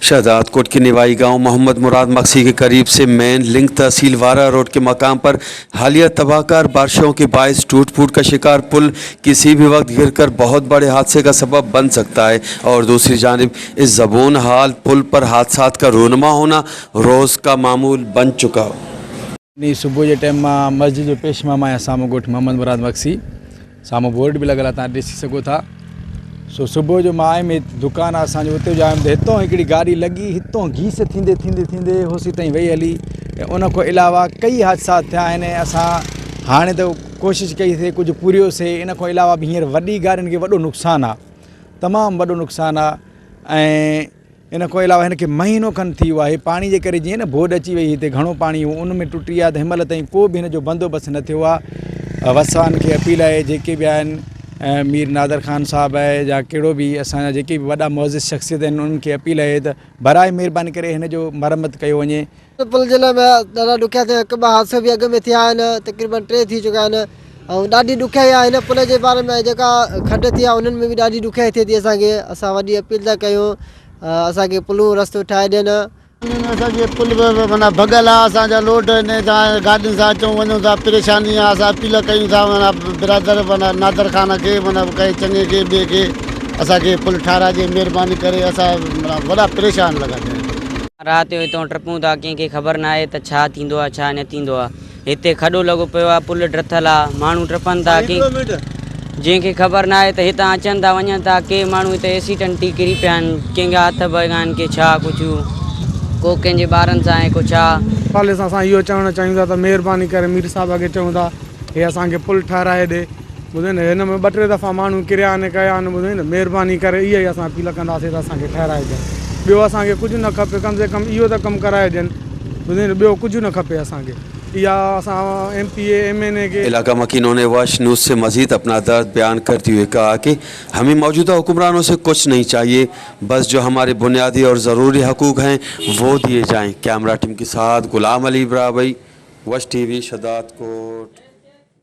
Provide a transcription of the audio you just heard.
शहजादकोट के निवाई गांव मोहम्मद मुराद मक्सी के करीब से मेन लिंक तहसील वारा रोड के मकाम पर हालिया तबाहकार बारिशों के बायस टूट फूट का शिकार पुल किसी भी वक्त गिरकर बहुत बड़े हादसे का सबब बन सकता है और दूसरी जानिब इस ज़बून हाल पुल पर हादसात का रूनुमा होना रोज़ का मामूल बन चुका। ڏينهن صبح جي ٽيم مان مسجد جو پيش امام آهيان سامهون ڳوٺ محمد مراد مگسي سامهون بورڊ به لڳل آهي تان ڏسي سگهو ٿا سو صبح جو مان آيم هت دڪان آهي اسانجو اتي جو آيم ته هتون هڪڙي گاڏي لڳي هتون گيس ٿيندي ٿيندي ٿيندي هوسي تائين وئي هلي ۽ ان کان علاوه ڪئي حادثا ٿيا آهن اسان هاڻي ته ڪوشش ڪئي سي ڪجهه پوريو سي ان کان علاوه به هينئر وڏي گاڏين کي وڏو نقصان آهي تمام وڏو نقصان آهي ۽ ان کان علاوه هن کي مهينو کن ٿي ويو آهي پاڻي جي ڪري جيئن نه ٻوڏ اچي وئي هتي گهڻو پاڻي هو ان ۾ ٽٽي آهي ته هن مهل تائين ڪو به هن جو بندوبست نه ٿيو آهي وسان کي اپيل آهي جيڪي به آهن مير نادر خان صاحب آهي يا ڪهڙو به اسان جا جيڪي به وڏا معزز شخصيت آهن انهن کي اپيل آهي ته براء مهرباني ڪري هن جو مرمت ڪيو وڃي. پل جي لاء ڏاڍا ڏکيا ٿيا هڪ ٻه حادثا به اڳ ۾ ٿيا آهن تقريبن ٽي ٿي چڪا آهن ۽ ڏاڍي ڏکيائي آهي هن پل جي باري ۾ جيڪا کڏ ٿي آهي انهن ۾ به ڏاڍي ڏکيائي ٿئي ٿي اسان کي اسان وڏي اپيل ٿا ڪيون اسان کي پلون رستو ٺاهي ڏين. اسان جي پل به معنيٰ ڀڳل آ اسان جا لوڊ ان سان گاڏين سان اچون وڃون ٿا پريشاني آ اسان اپيل ڪيون ٿا معنيٰ برادر معنيٰ نادر خان کي معنيٰ ڪنهن چڱي کي ٻئي کي اسان کي پل ٺاراهجي مهرباني ڪري اسان معنيٰ وڏا پريشان لڳا پيا آهيون. رات جو هتان ٽپون ٿا ڪنهن کي خبر ناهي ته ڇا ٿيندو آ ڇا نه ٿيندو آ هتي کڏو لڳو پيو آ پل ڊٿل آ ماڻهو ٽپن ٿا ڪنهن جنهن کي خبر ناهي ته هتان اچن ٿا وڃن ٿا ڪي ماڻهو هتي ايسيڊنٽ ٿي ڪري پيا آهن ڪنهن جا هٿ ڀڳا آهن ڪي ڇا ڪجهه ڪو ڪنهن جي ٻارن سان آهي ڪو ڇا. حوالي سان اسان اهو چوڻ چاهيون ٿا ته مهرباني ڪري مير صاحب کي چئون ٿا هي اسان کي پل ٺهرائي ڏي. ٻڌو نه هن ۾ ٻه ٽي دفعا ماڻهو ڪريا آهن ڪيا آهن ٻڌو نه مهرباني ڪري اها ئي اسان اپيل ڪنداسين ته اسان کي ٺهرائي ڏين ٻيو اسان کي ڪجهه نه کپي ڪم سي ڪم اهو ته ڪم ڪرائي ڏين ٻڌو نه ٻيو ڪجهه نه کپي اسان کي اها اسان M P A M N A کي. علاقہ مکینوں نے وش نیوز سے مزید اپنا درد بیان کرتے ہوئے کہا کہ ہمیں موجودہ حکمرانوں سے کچھ نہیں چاہیے بس جو ہمارے بنیادی اور ضروری حقوق ہیں وہ دیے جائیں کیمرہ ٹیم کے ساتھ غلام علی برابئی وش ٹی وی شہدادکوٹ۔